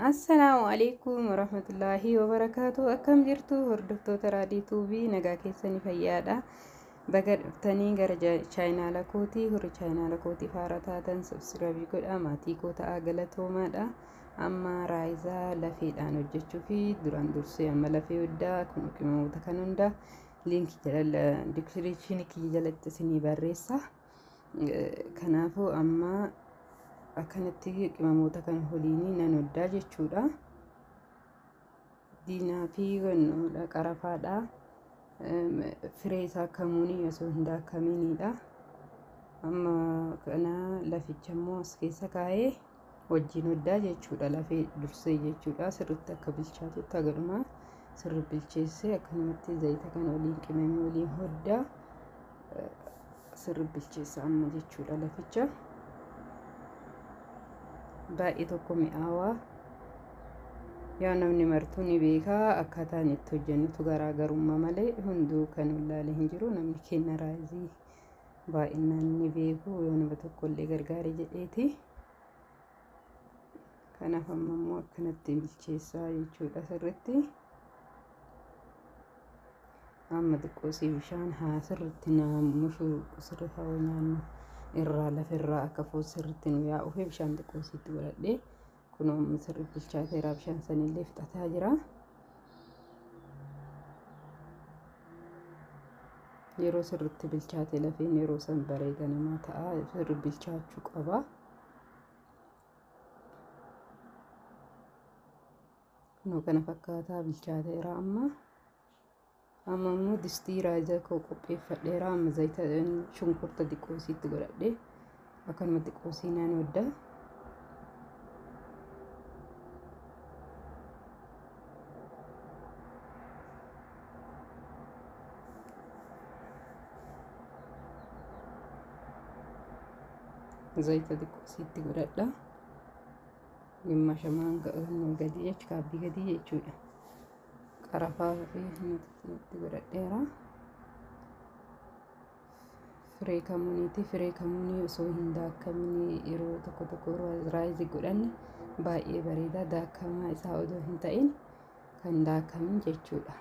Assalaamu alaikum warahmatullaahi wabarakaatu. Akkam jirtu hordoftoota Raadii Tuubii, nagaa keessanii fayyaadha. Baga dhuftanii gara chaayinaala kootii. Horii chaayinaala kootii faara taatan subscribe godhaa, maatii koo ta'aa, galatoomaadha. Amma raayizaa lafeedhaan hojjechuu fi duraan dursee amma lafee huddaa kun qimamoota kan hunda liinkii jala description kiyya jalatti isinii barreessa. Kanaafuu amma akkanatti qimamoota kan holiinii nan hoddaa jechuudha. Diinaa fi wannoodha, qarafaadha. Firee isaa kamuunii osoo hin daakamiinidha. Amma kana laficha immoo as keessa kaa'ee wajjin hoddaa jechuudha. Lafee dursee jechuudha. Sirriitti akka bilchaatutti hagadhuma sirri bilcheessee akkanumatti zayita kana waliin qimamee waliin hoddaa, sirri bilcheessa amma jechuudha laficha. Baay'ee tokko mi'aawaa, yaa namni martuu ni beekaa, akkaataan itti hojjennutu garaagarummaa malee hunduu kan wallaalee hin jiru. Namni kenna raayizii baay'inaan ni beeku, yoo nama tokkollee gargaare jedheeti. Kanaaf amma immoo akkanatti bilcheessaa jechuudha sirritti. Amma xiqqoosii bishaan haa sirritti naamushuu, sirri haa nyaannu irraa lafirraa akka foon sirritti nu yaa'uu fi bishaan xiqqoosiitti godhadhee, kunoo amma sirri bilchaateera, bishaan sanillee fixataa jira. Yeroo sirritti bilchaate lafeen yeroo san bareeda namaa ta'a, sirri bilchaachuu qaba. Kunoo kana fakkaataa bilchaateera amma. Amma immoo distii raayizaa koo qopheeffadheera. Amma zayita shunkurta xiqqoosiitti godhadhee akkanuma xiqqoosii naan hodda. Zayita xiqqoosiitti godhadha. Gimmashamaan gadi jechuudha, kaabbii gadi jechuudha. Qarafaa fi itti godhadheera. Firee kamuuniiti. Firee kamuunii osoo hin daakamin yeroo tokko tokko raayizii godhanne baay'ee bareeda. Daakamaa isaa odoo hin ta'in kan daakamin jechuudha.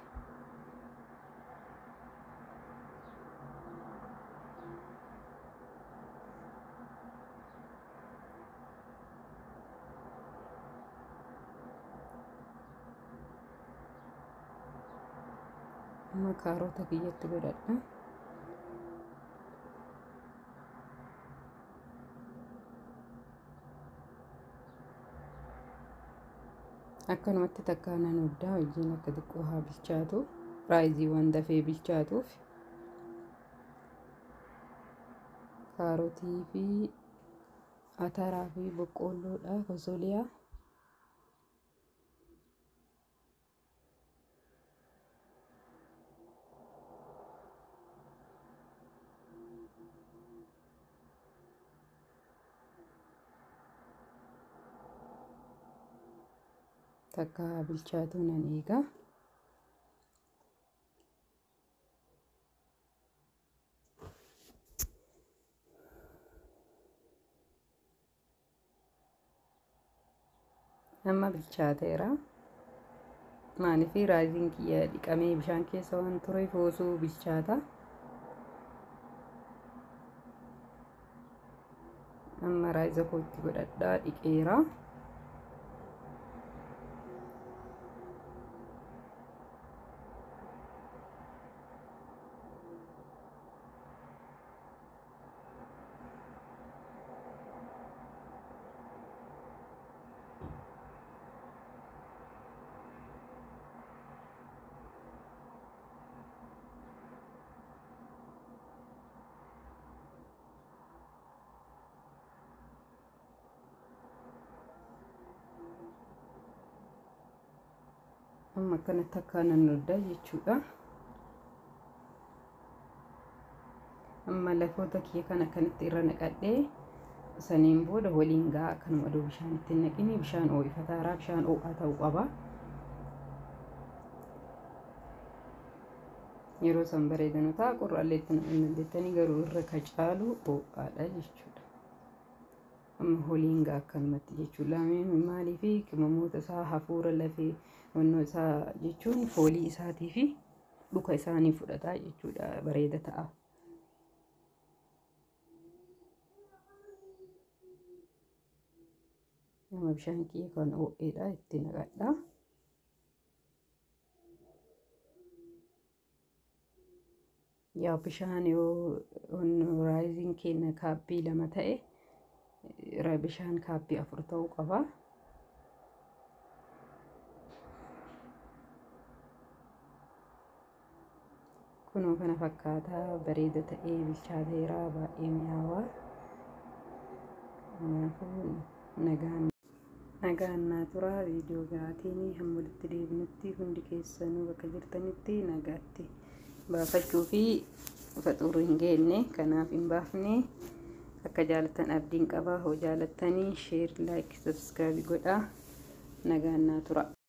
Amma kaarota kiyyatti godhadha. Akkanumatti takkaa nan hoddaa wajjin akka xiqqoo haa bilchaatu, raayizii waan dafee bilchaatuuf. Kaarotii fi ataraa fi boqqoolloodha, fosoliyaa. Takka bilchaatu nan eega. Amma bilchaateera. Maaliif raayiziin kiyya dhiqamee bishaan keessa waan tureef osoo bilchaata. Amma raayiza kootti godhadhaa, dhiqeera. Amma akkanatti akkaan hoddaa jechuudha. Amma lafoota kiyya kan akkanatti irra naqadhee saniin booda waliin ga'a, akkanuma oduu bishaan itti naqini, bishaan ho'ifataaraa, bishaan ho'aa ta'uu qaba. Yeroo san bareedanu ta'a, qorraallee itti naquu dandeettanii, garuu irra ka caalu ho'aadha jechuudha. Amma holiin gaa akkanumatti jechuudha. Maaliif qimamoota isaa hafuura lafee wannoo isaa jechuun foolii isaatii fi dhuka isaanii fudhata jechuudha. Bareeda ta'a. Nama bishaan kiyya kan ho'eedha itti naqadha. Yaa bishaan yoo raayiziin keenya kaappii 2 ta'e bishaan kaappii 4 ta'uu qaba. Kunoo kana fakkaataa bareeda ta'ee bilchaateera baay'ee mi'aawaa. Kanaafuu nagaan naa tura. Viidiyoo biraatiin hamma walitti deebinutti hundi keessanuu bakka jirtanitti nagaatti. Baafachuu fi faxuurri hin geenne kanaaf hin baafne. Akka jaalattan abdiin qaba. Hoo jaalattanii sheer, laayik, sabskraayibii godhaa. Nagaan naa tura.